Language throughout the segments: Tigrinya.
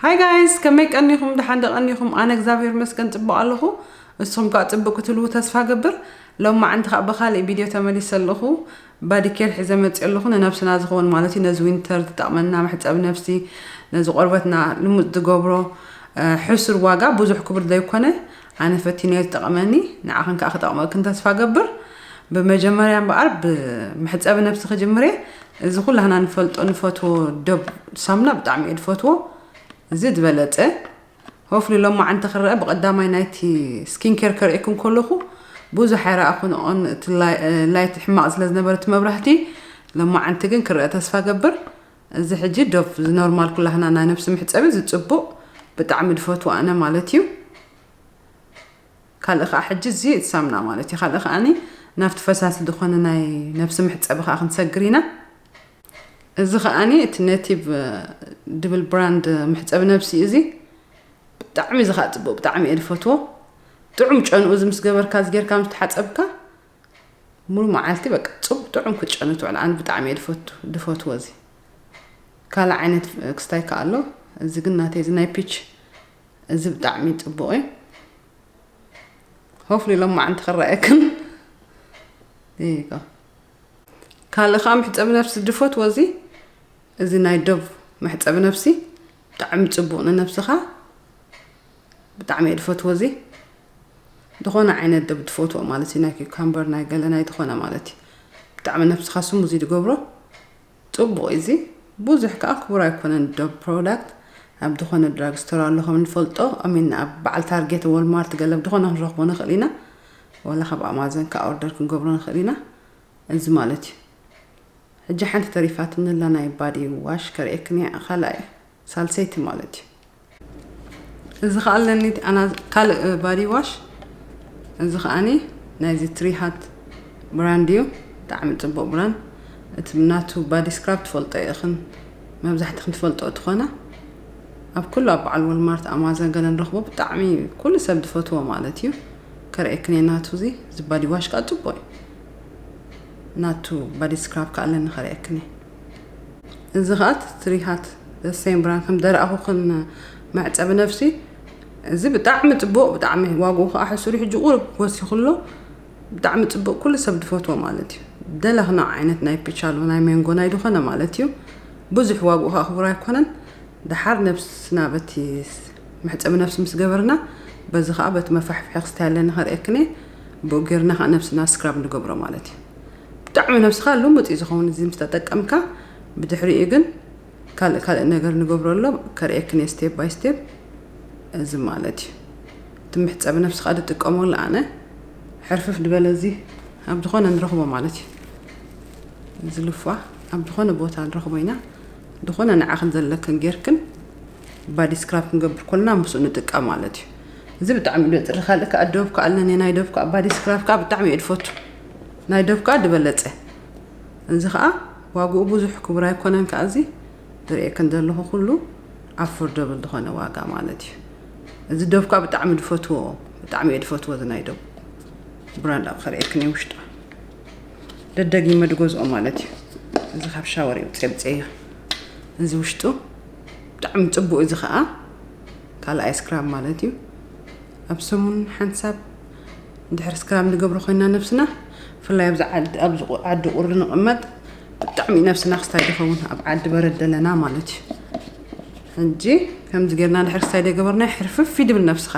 Hi guys፣ ከመይ ቀኒኹም? ደሓን ዶ ቀኒኹም? ኣነ እግዚኣብሔር ይመስገን ጽቡቕ ኣለኹ። ንስኹም ከኣ ጽቡቕ ክትህልዉ ተስፋ ገብር። ሎማዓንቲ ከኣ ብኻልእ ቪድዮ ተመሊሰ ኣለኹ። ባዲ ኬር ሒዘ መጽእ ኣለኹ። ንነብስና ዝኸውን ማለት እዩ። ነዚ ዊንተር ዝጠቕመና መሕጸቢ ነብሲ፣ ነዚ ቆርበትና ልሙጽ ዝገብሮ፣ እ፣ ሕሱር ዋጋ ብዙሕ ክቡር ዘይኮነ፣ ኣነ ፈቲነዮ ዝጠቐመኒ፣ ንዓኽን ከኣ ክጠቕመክን ተስፋ ገብር። ብመጀመርያ እምበኣር ብመሕጸቢ ነብሲ ክጅምር እየ። እዚ ኩላህና ንፈልጦ ንፈትዎ ዶብ ሳሙና ብጣዕሚ እየ ዝፈትዎ። እዚ ዝበለጸ ሆፍሊ ሎማዓንቲ ክረአ ብቐዳማይ ናይቲ ስኪን ኬር ከርእየኩም ከለኹ ብዙሕ ኣይረኣኹን ኦን እቲ ላይ-፣ እ፣ ላይት ሕማቕ ስለ ዝነበረ እቲ መብራህቲ ሎማዓንቲ ግን ክረአ ተስፋ ገብር። እዚ ሕጂ ዶብ እዚ ኖርማል ኩላህና ናይ ነብሲ መሕጸቢ ዝጽቡቕ ብጣዕሚ ዝፈትዎ ኣነ ማለት እዩ። ካልእ ከኣ ሕጂ እዚ እቲ ሳምና ማለት እዩ። ካልእ ከኣኒ ናብቲ ፈሳሲ ዝኾነ ናይ ነብሲ መሕጸቢ ከኣ ክንሰግር ኢና። እዚ ከኣኒ እቲ ኔቲቭ፣ እ፣ ድብል ብራንድ መሕጸቢ ነብሲ እዩ እዚ። ብጣዕሚ እዚ ከኣ ጽቡቕ፣ ብጣዕሚ እየ ዝፈትዎ። ጥዑም ጨንኡ እዚ ምስ ገበርካ፣ እዚ ጌርካ ምስ ተሓጸብካ፣ ሙሉ መዓልቲ በቃ ጽቡቕ ጥዑም ክትጨኑ ትውዕል። ኣነ ብጣዕሚ እየ ዝፈቱ-፣ ዝፈትዎ እዚ። ካልእ ዓይነት ክስታይ ከኣ ኣሎ። እዚ ግን ናተይ እዚ ናይ ፒች፣ እዚ ብጣዕሚ ጽቡቕ እዩ። ሆፍሊ ሎማዓንቲ ክረኣየክን። There you go። ካልእ ከኣ መሕጸቢ ነብሲ ዝፈትዎ እዚ፣ እዚ ናይ ዶቭ መሕጸቢ ነብሲ ብጣዕሚ ጽቡቕ ንነብስኻ። ብጣዕሚ እየ ዝፈትዎ እዚ። ዝኾነ ዓይነት ዶብ ትፈትዎ ማለት እዩ፣ ናይ ኪውካምበር፣ ናይ ገለ፣ ናይ ዝኾነ ማለት እዩ። ብጣዕሚ ነብስኻ ስሙዚ ዝገብሮ ጽቡቕ እዩ እዚ። ብዙሕ ከኣ ክቡር ኣይኮነን ዶብ ፕሮዳክት። ኣብ ዝኾነ ድራግ ስቶር ኣሎ ከም ንፈልጦ፣ ኣሚን ኣብ በዓል ታርጌት፣ ወልማርት፣ ገለ ኣብ ዝኾነ ክንረኽቦ ንኽእል ኢና። ወላ ካብ ኣማዞን ከኣ ኦርደር ክንገብሮ ንኽእል ኢና። እዚ ማለት እዩ። ሕጂ ሓንቲ ተሪፋትኒ ኣላ ናይ ባዲ ዋሽ ከርእየክን እየ፣ ካልኣይ ሳልሰይቲ ማለት እዩ። እዚ ከኣ ኣለኒ ኣና ካልእ ባዲ ዋሽ። እዚ ከኣኒ ናይዚ ትሪ ሃት ብራንድ እዩ። ብጣዕሚ ጽቡቕ ብራንድ። እቲ ናቱ ባዲ ስክራብ ትፈልጦ ኢኽን፣ መብዛሕትኽን ትፈልጦ ትኾና። ኣብ ኩሉ ኣብ በዓል ወልማርት፣ ኣማዞን ገለ ንረኽቦ። ብጣዕሚ ኩሉ ሰብ ዝፈትዎ ማለት እዩ። ከርእየክን እየ ናቱ እዚ፣ እዚ ባዲ ዋሽ ከኣ ጽቡቕ እዩ። ናቱ ባዲ ስክራብ ከኣ ኣለኒ ከርእየክን እየ። እዚ ከኣ ትሪ ሃት ሴም ብራንድ ከም ደረኣኹኽን መሕጸቢ ነብሲ። እዚ ብጣዕሚ ጽቡቕ፣ ብጣዕሚ ዋግኡ ከኣ ሕሱር እዩ። ሕጂ ቁሩብ ወሲኹ ኣሎ። ብጣዕሚ ጽቡቕ፣ ኩሉ ሰብ ዝፈትዎ ማለት እዩ። ደለኽና ዓይነት ናይ ፒች ኣሎ፣ ናይ ሜንጎ፣ ናይ ዝኾነ ማለት እዩ። ብዙሕ ዋግኡ ከኣ ክቡር ኣይኮነን። ደሓር ነብስና በቲ መሕጸቢ ነብሲ ምስ ገበርና፣ በዚ ከኣ በቲ መፋሕፍሒ ክስታይ ኣለኒ ከርእየክን እየ። ብኡ ጌርና ከኣ ነብስና ስክራብ ንገብሮ ማለት እዩ። ብጣዕሚ ነብስኻ ልሙጽ እዩ ዝኸውን እዚ ምስ ተጠቀምካ። ብድሕሪኡ ግን ካልእ ካልእ ነገር ንገብሮ ኣሎ፣ ከርእየክን እየ ስቴፕ ባይ ስቴፕ። እዚ ማለት እዩ። እቲ መሕጸቢ ነብሲ ከኣ ዝጥቀመሉ ኣነ ሕርፍፍ ዝበለ እዚ ኣብ ዝኾነ ንረኽቦ ማለት እዩ። እዚ ልፋ ኣብ ዝኾነ ቦታ ንረኽቦ ኢና። ዝኾነ ንዓኽን ዘለክን ጌርክን ባዲ ስክራብ ክንገብር ኮልና ምስኡ ንጥቀም ማለት እዩ። እዚ ብጣዕሚ እዩ ዘጽሪ። ካልእ ከኣ ዶብ ከኣ ኣለኒ፣ ናይ ዶብ ከኣ ባዲ ስክራብ ከኣ ብጣዕሚ እየ ዝፈቱ። ናይ ዶብ ከኣ ዝበለጸ። እዚ ከኣ ዋግኡ ብዙሕ ክቡር ኣይኮነን ከኣ እዚ ዝርእየክን ዘለኹ ኩሉ ኣፎርደብል ዝኾነ ዋጋ ማለት እዩ። እዚ ዶብ ከኣ ብጣዕሚ ዝፈትዎ፣ ብጣዕሚ እየ ዝፈትዎ እዚ ናይ ዶብ ብራንድ ኣብ ከርእየክን እየ ውሽጡ። ደደጊመ ዝገዝኦ ማለት እዩ። እዚ ካብ ሻወር እዩ ውፅየ ውፅየ። እዚ ውሽጡ ብጣዕሚ ጽቡቕ እዩ። እዚ ከኣ ካልኣይ ስክራብ ማለት እዩ። ኣብ ሰሙን ሓንሳብ እንድሕር ስክራብ ንገብሮ ኮይና ነብስና፣ ብፍላይ ኣብዚ ዓዲ፣ ኣብዚ ቁ-፣ ዓዲ ቁሪ ንቕመጥ፣ ብጣዕሚ እዩ ነብስና ክስታይ ዝኸውን፣ ኣብ ዓዲ በረድ ዘለና ማለት እዩ። ሕጂ ከምዚ ጌርና እንድሕር ክስታይ ዘይገበርና፣ ሕርፍፍ ይድብል ነብስኻ።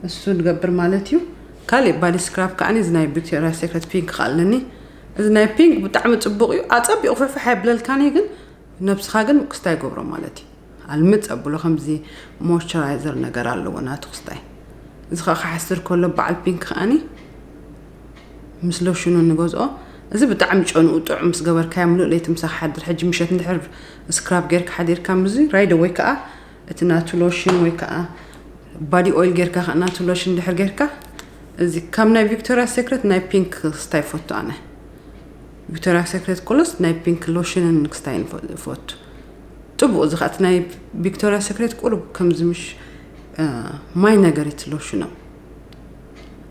እሱ ንገብር ማለት እዩ። ካሊእ ባዲ ስክራብ ከኣ እዚ ናይ ቪክቶሪያ ሴክሬት ፒንክ ከኣ ኣለኒ። እዚ ናይ ፒንክ ብጣዕሚ ጽቡቕ እዩ። ኣጸቢቑ ፍሕፍሕ ኣይብለልካን እዩ፣ ግን ነብስኻ ግን ክስታይ ይገብሮ ማለት እዩ። ኣልምጽ ኣብሎ ከምዚ ሞይስቸራይዘር ነገር ኣለዎ ናቱ ክስታይ። እዚ ኸኣ ክሓስር ከሎ በዓል ፒንክ ከኣኒ ምስ ሎሽኑ ንገዝኦ። እዚ ብጣዕሚ ጨንኡ ጥዑም ምስ ገበርካዮ ምሉእ ለይቲ ምሳኻ ሓድር። ሕጂ ምሸት እንድሕር ስክራብ ጌርካ ሓዲርካ ምስዚ ራይደ ወይ ከኣ እቲ ናቱ ሎሽን ወይ ከኣ ባዲ ኦይል ጌርካ ከኣ ናቱ ሎሽን እንድሕር ጌርካ፣ እዚ ካብ ናይ ቪክቶሪያ ሴክሬት ናይ ፒንክ ክስታይ ይፈቱ ኣነ። ቪክቶሪያ ሴክሬት ኩሉስ ናይ ፒንክ ሎሽንን ክስታይን ይፈ-፣ ይፈቱ። ጥቡቕ እዚ ኸኣ እቲ ናይ ቪክቶሪያ ሴክሬት ቁሩብ ከምዚ ምሽ፣ እ፣ ማይ ነገር እዩ እቲ ሎሽኖም።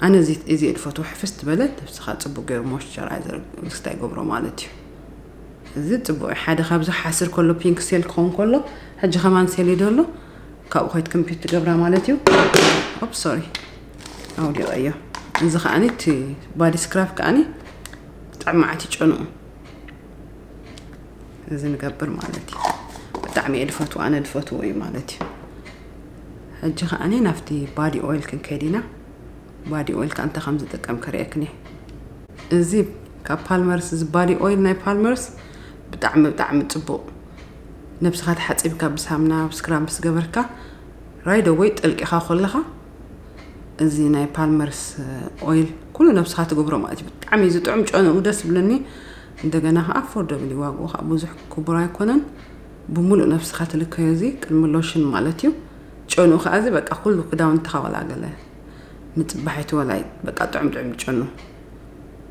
ኣነ እዚ፣ እዚ እየ ዝፈትዎ፣ ሕፍስ ዝበለ ነብስኻ ጽቡቕ ገይሩ ሞይስቸራይዘር ክስታይ ይገብሮ ማለት እዩ። እዚ ጽቡቕ እዩ። ሓደ ካብዚ ሓስር ከሎ፣ ፒንክ ሴል ክኸውን ከሎ፣ ሕጂ ከማን ሴል እዩ ዘሎ። ካብኡ ኮይት ኮምፒት ትገብራ ማለት እዩ። ኦፕ፣ ሶሪ፣ ኣውዲቐዮ። እዚ ከዓኒ እቲ ባዲ ስክራብ ከዓኒ ብጣዕሚ መዓት ይጨንኡ። እዚ ንገብር ማለት እዩ። ብጣዕሚ እየ ድፈትዎ፣ ኣነ ድፈትዎ እዩ ማለት እዩ። ሕጂ ከዓኒ ናብቲ ባዲ ኦይል ክንከይድ ኢና። ባዲ ኦይል ከኣ እንታይ ከም ዝጥቀም ከርእየክን እየ። እዚ ካብ ፓልመርስ፣ እዚ ባዲ ኦይል ናይ ፓልመርስ ብጣዕሚ፣ ብጣዕሚ ጽቡቕ። ነብስኻ ተሓጺብካ ብሳምና፣ ብስክራብ ምስ ገበርካ፣ ራይደ ወይ ጠልቂኻ ከለኻ፣ እዚ ናይ ፓልመርስ ኦይል ኩሉ ነብስኻ ትገብሮ ማለት እዩ። ብጣዕሚ እዩ ዝጥዑም፣ ጨንኡ ደስ ዝብለኒ። እንደገና ከኣ ኣፎርደብል እዩ፣ ዋግኡ ከኣ ብዙሕ ክቡር ኣይኮነን። ብምሉእ ነብስኻ ትልከዮ፣ እዚ ቅድሚ ሎሽን ማለት እዩ። ጨንኡ ከኣ እዚ በቃ ኩሉ ክዳውንትኻ ዋላ ገለ ንጽባሒቲ ወላ እዩ፣ በቃ ጥዑም ጥዑም ጨኑ።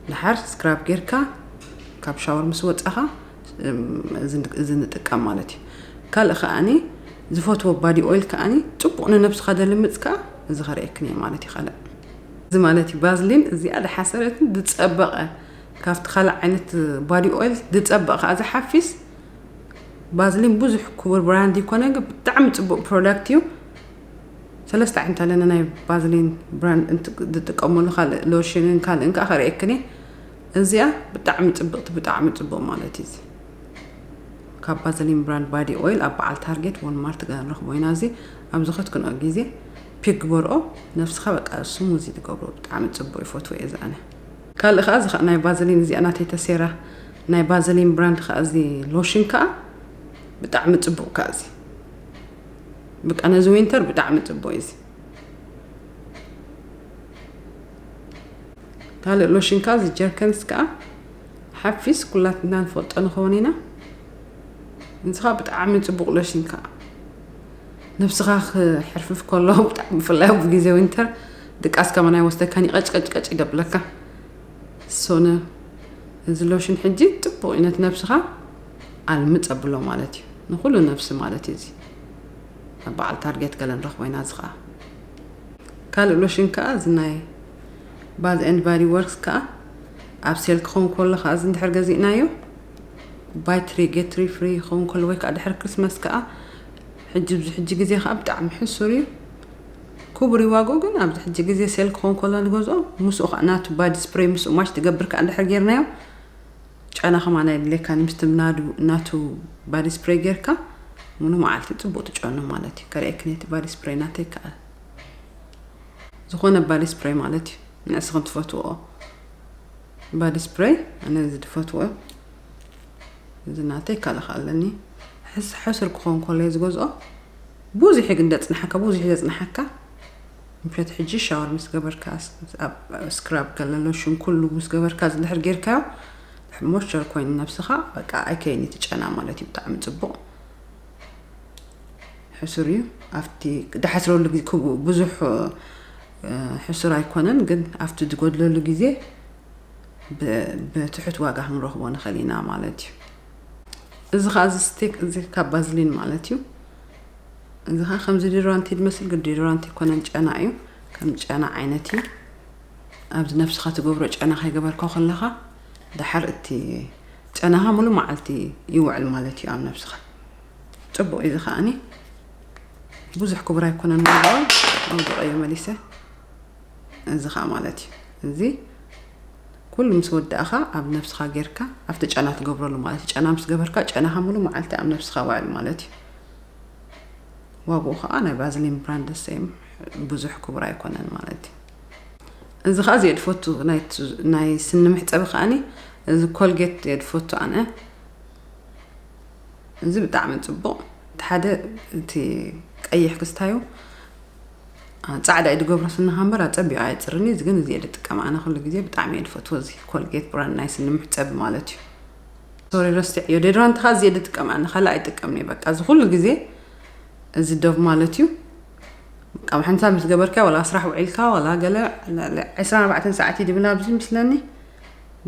ድሓር ስክራብ ጌርካ ካብ ሻወር ምስ ወጻኻ፣ እም፣ እዚ ን-፣ እዚ ንጥቀም ማለት እዩ። ካልእ ከኣኒ ዝፈትዎ ባዲ ኦይል ከኣኒ ጽቡቕ ንነብስኻ ደልምጽ ከኣ እዚ ከርእየክን እየ ማለት እዩ። ካልእ እዚ ማለት እዩ ባዝሊን እዚኣ ድሓሰረትን ዝጸበቐ ካብቲ ካልእ ዓይነት ባዲ ኦይል ዝጸበቐ ከኣ ዝሓፊስ ባዝሊን ብዙሕ ክቡር ብራንድ ይኮነ፣ ግን ብጣዕሚ ጽቡቕ ፕሮዳክት እዩ። ሰለስተ ዓይነት ኣለና ናይ ባዝሊን ብራንድ እንት-፣ ዝጥቀመሉ ካልእ ሎሽንን ካልእን ከኣ ከርእየክን እየ። እዚኣ ብጣዕሚ ጽብቕቲ፣ ብጣዕሚ ጽቡቕ ማለት እዩ። እዚ ካብ ባዝሊን ብራንድ ባዲ ኦይል ኣብ በዓል ታርጌት፣ ዋልማርት ገለ ንረኽቦ ኢና። እዚ ኣብ ዝኸድክንኦ ግዜ ፒክ ግበርኦ፣ ነብስኻ በቃ ስሙዚ ትገብሮ፣ ብጣዕሚ ጽቡቕ ይፈትዎ እየ እዚ ኣነ። ካልእ ከኣ እዚ ከኣ ናይ ባዝሊን እዚኣ ናተይ ተሴራ ናይ ባዝሊን ብራንድ ከኣ እዚ ሎሽን ከኣ ብጣዕሚ ጽቡቕ ከኣ እዚ በቃ ነዚ ዊንተር ብጣዕሚ ጽቡቕ እዩ እዚ። ካልእ ሎሽን ከኣ እዚ ጀርከንስ ከኣ ሓፊስ ኩላትና ንፈልጦ ንኸውን ኢና። እዚ ከኣ ብጣዕሚ ጽቡቕ ሎሽን ከኣ ነብስኻ ክሕርፍፍ ከሎ ብጣዕሚ ብፍላይ ኣብ ግዜ ዊንተር ድቃስ ከማን ኣይወስደካን እዩ፣ ቀጭ ቀጭ ቀጭ ይደብለካ። ሶነ እዚ ሎሽን ሕጂ ጽቡቕ እዩ ነቲ ነብስኻ ኣልምጽ ኣብሎ ማለት እዩ። ንኹሉ ነብሲ ማለት እዩ እዚ። ኣብ በዓል ታርጌት ገለ ንረኽቦ ኢና እዚ ኸኣ። ካልእ ሎሽን ከኣ እዚ ናይ ባዝ ኤንድ ባዲ ወርክስ ከኣ ኣብ ሴል ክኸውን ከሎ ከኣ እዚ እንድሕር ገዚእናዮ ባይ ትሪ ጌት ትሪ ፍሪ ክኸውን ከሎ ወይ ከኣ ድሕሪ ክርስማስ ከኣ ሕጂ ኣብዚ ሕጂ ግዜ ከኣ ብጣዕሚ ሕሱር እዩ። ክቡር እዩ ዋግኡ፣ ግን ኣብዚ ሕጂ ግዜ ሴል ክኸውን ከሎ ንገዝኦ። ምስኡ ከኣ ናቱ ባዲ ስፕሬይ ምስኡ ማች ትገብር ከኣ እንድሕር ጌርናዮ ጨና ከማን ኣይድልየካን። ምስቲ ናዱ ናቱ ባዲ ስፕሬይ ጌርካ ሙሉ መዓልቲ ጽቡቕ ትጨኑ ማለት እዩ። ከርእየክን እቲ ባዲ ስፕሬይ ናተይ ከኣ ዝኾነ ባዲ ስፕሬይ ማለት እዩ። ንዕስኽን ትፈትውኦ ባዲ ስፕሬይ፣ ኣነ እዚ ዝፈትዎ እዚ ናተይ ካልእ ከኣ ኣለኒ። ሕስ-፣ ሕሱር ክኸውን ከሎ እየ ዝገዝኦ። ብዙሕ ግን ደጽንሓካ፣ ብዙሕ ደጽንሓካ። ምሸት ሕጂ ሻወር ምስ ገበርካ፣ ስ-፣ ኣብ ስክራብ ገለ ሎሽን ኩሉ ምስ ገበርካ፣ እዚ እንድሕር ጌርካዮ፣ ሞይስቸር ኮይኑ ነብስኻ፣ በቃ ኣይከይን እቲ ጨና ማለት እዩ። ብጣዕሚ ጽቡቕ። ሕሱር እዩ። ኣብቲ ድሓስረሉ ግዜ ክቡ-፣ ብዙሕ፣ እ፣ ሕሱር ኣይኮነን፣ ግን ኣብቲ ዝጎድለሉ ግዜ ብ-፣ ብትሑት ዋጋ ክንረኽቦ ንኽእል ኢና ማለት እዩ። እዚ ኸኣ እዚ ስቲክ እዚ ካብ ባዝሊን ማለት እዩ። እዚ ኸኣ ከምዚ ዲዶራንት እዩ ዝመስል፣ ግን ዲዶራንት ኣይኮነን፣ ጨና እዩ። ከም ጨና ዓይነት እዩ። ኣብዚ ነብስኻ ትገብሮ ጨና ከይገበርካ ከለኻ፣ ድሓር እቲ ጨናኻ ሙሉ መዓልቲ ይውዕል ማለት እዩ ኣብ ነብስኻ። ጽቡቕ እዩ። እዚ ኸኣኒ ብዙሕ ክቡር ኣይኮነን፣ ኣውድቐዮ መሊሰ። እዚ ኸኣ ማለት እዩ፣ እዚ ኩሉ ምስ ወዳእኻ ኣብ ነብስኻ ጌርካ ኣብቲ ጨና ትገብረሉ ማለት እዩ። ጨና ምስ ገበርካ ጨናኻ ሙሉ መዓልቲ ኣብ ነብስኻ ውዕል ማለት እዩ። ዋግኡ ኸኣ ናይ ባዝሊን ብራንድ ሴም ብዙሕ ክቡር ኣይኮነን ማለት እዩ። እዚ ኸኣ እዚ እየ ድፈቱ፣ ናይ ቱ-፣ ናይ ስኒ መሕጸቢ ኸኣኒ እዚ ኮልጌት እየ ድፈቱ ኣነ። እዚ ብጣዕሚ ጽቡቕ። እቲ ሓደ እቲ ቀይሕ ክስታዩ፣ አ፣ ጻዕዳ እዩ ዝገብሮ ስንኻ እምበር ኣጸቢቑ ኣየጽርኒ። እዚ ግን እዚ እየ ዝጥቀም ኣነ ኩሉ ግዜ፣ ብጣዕሚ እየ ዝፈትዎ እዚ ኮልጌት ብራንድ ናይ ስኒ መሕጸቢ ማለት እዩ። ሶሪ ረሲዐዮ፣ ዴድራንት ኸኣ እዚ እየ ዝጥቀም ኣነ፣ ካልእ ኣይጥቀምን እየ። በቃ እዚ ኩሉ ግዜ እዚ ዶቭ ማለት እዩ። በቃ ሓንሳብ ምስ ገበርካ ዋላ ስራሕ ውዒልካ ዋላ ገለ ልዕሊ ዕስራን ኣርባዕተን ሰዓት እዩ ዝብል ኣብዚ ምስለኒ።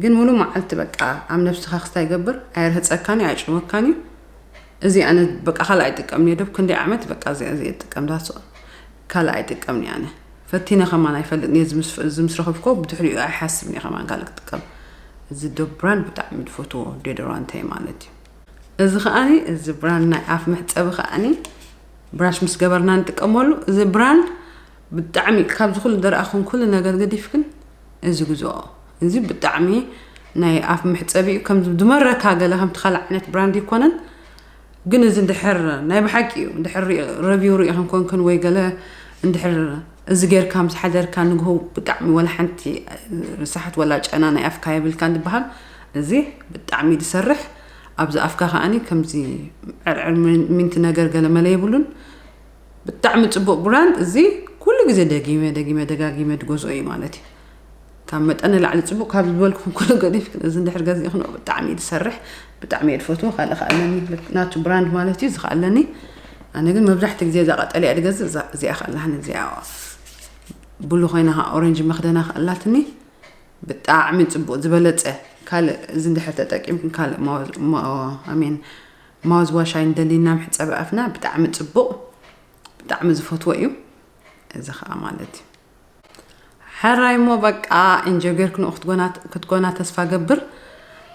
ግን ሙሉ መዓልቲ በቃ ኣብ ነብስኻ ክስታይ ይገብር፣ ኣየርህጸካን እዩ፣ ኣየጭንወካን እዩ። እዚ ኣነ በቃ ካልእ ኣይጥቀምን እየ ዶብ ክንደይ ዓመት በቃ እዚ፣ እዚ እጥቀም ዳሶ ካልእ ኣይጥቀምን እየ ኣነ። ፈቲነ ከማን ኣይፈልጥን እየ፣ እዚ ምስ፣ እዚ ምስ ረኸብኮ ብድሕሪኡ ኣይሓስብን እየ ከማን ካልእ ክጥቀም። እዚ ዶብ ብራንድ ብጣዕሚ ዝፈትዎ ዴዶራንተይ ማለት እዩ። እዚ ከዓኒ እዚ ብራንድ ናይ ኣፍ መሕፀቢ ከዓኒ ብራሽ ምስ ገበርና ንጥቀመሉ። እዚ ብራንድ ብጣዕሚ ካብዚ ኩሉ ደረኣኹን ኩሉ ነገር ገዲፍክን እዚ ግዝኦ። እዚ ብጣዕሚ ናይ ኣፍ መሕፀቢ እዩ። ከም ዝመረካ ገለ ከምቲ ካልእ ዓይነት ብራንድ ይኮነን፣ ግን እዚ እንድሕር ናይ ብሓቂ እዩ እንድሕር ሪቪው ሪኢኽን ኮንክን ወይ ገለ እንድሕር እዚ ጌርካ ምስ ሓደርካ ንግሆ ብጣዕሚ ወላ ሓንቲ ርሳሓት ወላ ጨና ናይ ኣፍካ የብልካን ዝበሃል። እዚ ብጣዕሚ ዝሰርሕ ኣብዚ ኣፍካ ከዓኒ ከምዚ ዕርዕር ሚንቲ ነገር ገለ መለ የብሉን። ብጣዕሚ ጽቡቕ ብራንድ። እዚ ኩሉ ግዜ ደጊመ ደጊመ ደጋጊመ ድገዝኦ እዩ ማለት እዩ። ካብ መጠን ንላዕሊ ጽቡቕ ካብ ዝበልኩኹም ኩሉ ገዲፍክን እዚ እንድሕር ገዚእኽንኦ ብጣዕሚ እዩ ዝሰርሕ። ብጣዕሚ እየ ዝፈትዎ። ካልእ ከኣለኒ ናቱ ብራንድ ማለት እዩ እዚ ከኣለኒ። ኣነ ግን መብዛሕትኡ ግዜ እዛ ቀጠልያ ድገዝእ እዛ- እዚኣ ከኣላህኒ እዚኣ ብሉ ኮይና ከኣ ኦረንጅ መኽደና ከኣላትኒ ብጣዕሚ ጽቡቕ ዝበለጸ። ካልእ እዚ እንድሕር ተጠቂምክን ካልእ ማሜን ማውዝ ዋሽ ኣይንደሊና መሕጸቢ ኣፍና ብጣዕሚ ጽቡቕ ብጣዕሚ ዝፈትዎ እዩ። እዚ ከኣ ማለት እዩ። ሕራይ እሞ በቃ እንጆ ጌርክንኦ ክትጎና ተስፋ ገብር።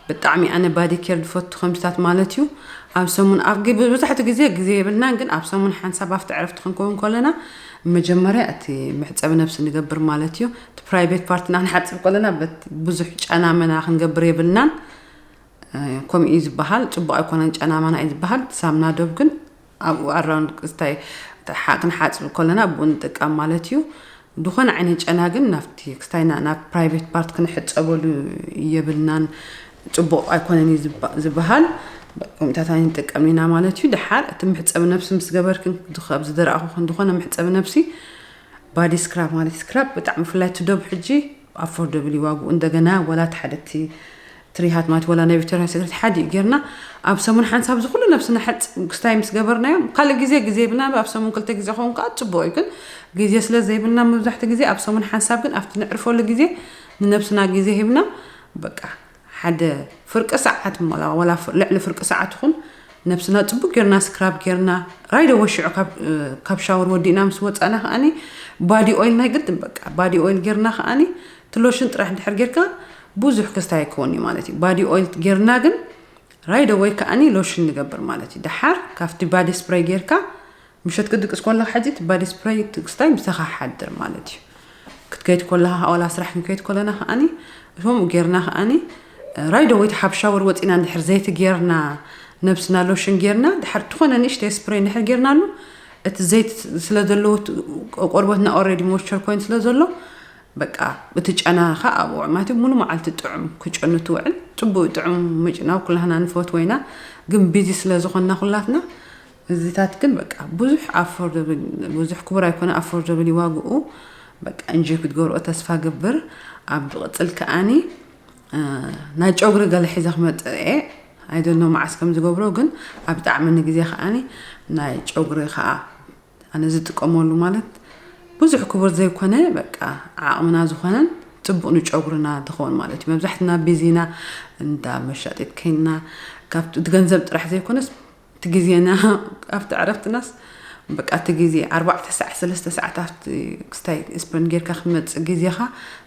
ብጣዕሚ ኣነ ባዲ ኬር ዝፈቱ ከምዚታት ማለት እዩ። ኣብ ሰሙን ኣብ ግ- ብብዛሕቱ ግዜ ግዜ የብልናን፣ ግን ኣብ ሰሙን ሓንሳብ ኣብቲ ዕረፍቲ ክንከውን ከለና መጀመርያ እቲ መሕፀቢ ነብሲ ንገብር ማለት እዩ። እቲ ፕራይቬት ፓርትና ክንሓፅብ ከለና በት- ብዙሕ ጨናመና ክንገብር የብልናን። ከምኡ እዩ ዝበሃል። ጽቡቕ ኣይኮነን፣ ጨናመና እዩ ዝበሃል። ሳምና ዶብ ግን ኣብኡ ኣራውንድ ክስታይ ክንሓጽብ ከለና ኣብኡ ንጥቀም ማለት እዩ። ዝኾነ ዓይነት ጨና ግን ናብቲ ክስታይና ናብ ፕራይቬት ፓርት ክንሕጸበሉ የብልናን፣ ጽቡቕ ኣይኮነን እዩ ዝበሃል። ከምኡታት ኣይንጥቀም ኢና ማለት እዩ። ድሓር እቲ መሕጸቢ ነብሲ ምስ ገበርክን ኣብዚ ዝረኣኹክን ዝኾነ መሕጸቢ ነብሲ ባዲ ስክራብ ማለት ስክራብ ብጣዕሚ ብፍላይ እቲ ዶብ ሕጂ ኣፎርደብል እዩ ዋግኡ። እንደገና ወላ እቲ ሓደ እቲ ትሪሃት ማለት ወላ ናይ ቪክቶሪያ ሴክሬት ሓደ እዩ ጌርና ኣብ ሰሙን ሓንሳብ ዝኩሉ ነብስና ሕጽ ክስታይ ምስ ገበርናዮ ካልእ ግዜ ግዜ ይብልና ኣብ ሰሙን ክልተ ግዜ ኸውን ከዓ ጽቡቅ እዩ። ግን ግዜ ስለ ዘይብልና መብዛሕትኡ ግዜ ኣብ ሰሙን ሓንሳብ ግን ኣብቲ ንዕርፈሉ ግዜ ንነብስና ግዜ ሂብና በቃ ሓደ ፍርቂ ሰዓት እሞ ወላ ፍር- ልዕሊ ፍርቂ ሰዓት ይኹን ነብስና ጽቡቅ ጌርና ስክራብ ጌርና ራይደ ወሽዑ ካብ እ፣ ካብ ሻወር ወዲእና ምስ ወጻና ከዓኒ ባዲ ኦይል ናይ ግድን በቃ ባዲ ኦይል ጌርና ከዓኒ እቲ ሎሽን ጥራሕ እንድሕር ጌርካ ብዙሕ ክስታይ ኣይከውን እዩ ማለት እዩ። ባዲ ኦይል ጌርና ግን ራይደ ወይ ከዓኒ ሎሽን ንገብር ማለት እዩ። ድሓር ካብቲ ባዲ ስፕሬይ ጌርካ ምሸት ክድቅስ ከለካ ሕጂ እቲ ባዲ ስፕሬይ ትክስታይ ምሳኻ ሓድር ማለት እዩ። ክትከይድ ከለካ ዋላ ስራሕ ክንከይድ ከለና ከዓኒ ከምኡ ጌርና ከዓኒ ራይዶ ወይ ሓብ ሻወር ወፂና እንድሕር ዘይቲ ጌርና ነብስና ሎሽን ጌርና ድሓር ትኾነ ንእሽተይ ስፕሬይ እንድሕር ጌርናሉ እቲ ዘይቲ ስለ ዘለዎ እቲ ቆርበትና ኦሬዲ ሞይስቸር ኮይኑ ስለ ዘሎ በቃ እቲ ጨና ከ ኣብኡ ማለት እዩ ሙሉ መዓልቲ ጥዑም ክጨኑ ትውዕል። ጽቡቅ ጥዑም ምጭናው ኩላህና ንፈትዎ ኢና፣ ግን ቢዚ ስለ ዝኾንና ኩላትና እዚታት ግን በቃ ብዙሕ ኣፎርደብል ብዙሕ ክቡር ኣይኮነ ኣፎርደብል ዋግኡ በቃ እንጂ ክትገብርኦ ተስፋ ገብር። ኣብ ዝቕጽል ከዓኒ እ፣ ናይ ጨጉሪ ገለ ሒዘ ክመጽእ እየ። ኣይደኖ መዓስ ከም ዝገብሮ ግን ኣብ ጣዕሚ ንግዜ ከዓኒ ናይ ጨጉሪ ከዓ ኣነ ዝጥቀመሉ ማለት ብዙሕ ክቡር ዘይኮነ በቃ ዓቕምና ዝኾነን ጽቡቕ ንጨጉርና ዝኸውን ማለት እዩ። መብዛሕትና ቢዚና እንዳ መሻጢት ከይንና ካብቲ እቲ ገንዘብ ጥራሕ ዘይኮነስ እቲ ግዜና ኣብቲ ዕረፍትናስ በቃ እቲ ግዜ ኣርባዕተ ሰዓት ሰለስተ ሰዓት ኣብቲ ክስታይ ስፐንድ ጌርካ ክመፅእ ግዜኻ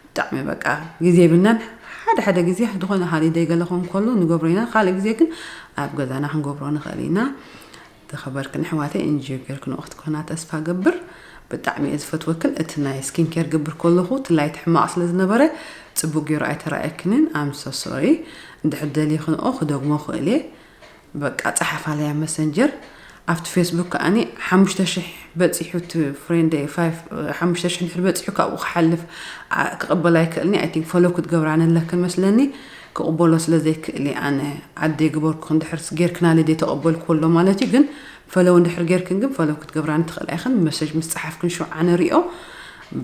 ብጣዕሚ በቃ ግዜ የብልናን። ሓደ ሓደ ግዜ ዝኾነ ሃሊደይ ገለ ኾን ከሎ ንገብሮ ኢና። ካልእ ግዜ ግን ኣብ ገዛና ክንገብሮ ንኽእል ኢና። ተኸበርክን ኣሕዋተይ እንጂ ጌርክን ክትኮና ተስፋ ገብር። ብጣዕሚ እየ ዝፈትወክን። እቲ ናይ ስኪን ኬር ገብር ከለኹ እቲ ላይት ሕማቕ ስለ ዝነበረ ጽቡቅ ገይሩ ኣይተራእየክንን። ኣም ሶ ሶሪ። እንድሕር ደልየ ክንኦ ክደግሞ ክእል እየ። በቃ ጸሓፋለያ መሰንጀር ኣብቲ ፌስቡክ ከኣኒ ሓሙሽተ ሽሕ በጺሑ እቲ ፍሬንደይ ፋይፍ ሓሙሽተ ሽሕ እንድሕር በጺሑ ካብኡ ክሓልፍ ኣ- ክቕበል ኣይክእልኒ። ኣይ ቲንክ ፈሎ ክትገብራ ነለክን መስለኒ። ክቕበሎ ስለ ዘይክእል እየ ኣነ ኣደ ግበርኩ እንድሕር ጌርክናለ ደይ ተቐበልኩ ኣሎ ማለት እዩ። ግን ፈለው እንድሕር ጌርክን ግን ፈለው ክትገብራኒ ትኽእል ኣይኽን መሰጅ ምስ ጸሓፍክን ሽውዓ ንሪኦ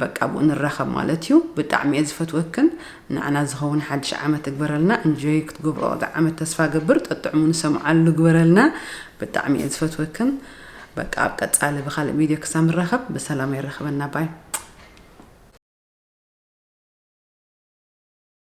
በቃ ብኡ ንራኸብ ማለት እዩ። ብጣዕሚ እየ ዝፈትወክን። ንዓና ዝኸውን ሓድሽ ዓመት እግበረልና። እንጆይ ክትገብሮ ዳ ዓመት ተስፋ ገብር ጠጥዕሙ ንሰምዓሉ ግበረልና። ብጣዕሚ እየ ዝፈትወክን። በቃ ኣብ ቀጻሊ ብኻልእ ቪድዮ ክሳብ ንራኸብ ብሰላም የራኽበና ባይ።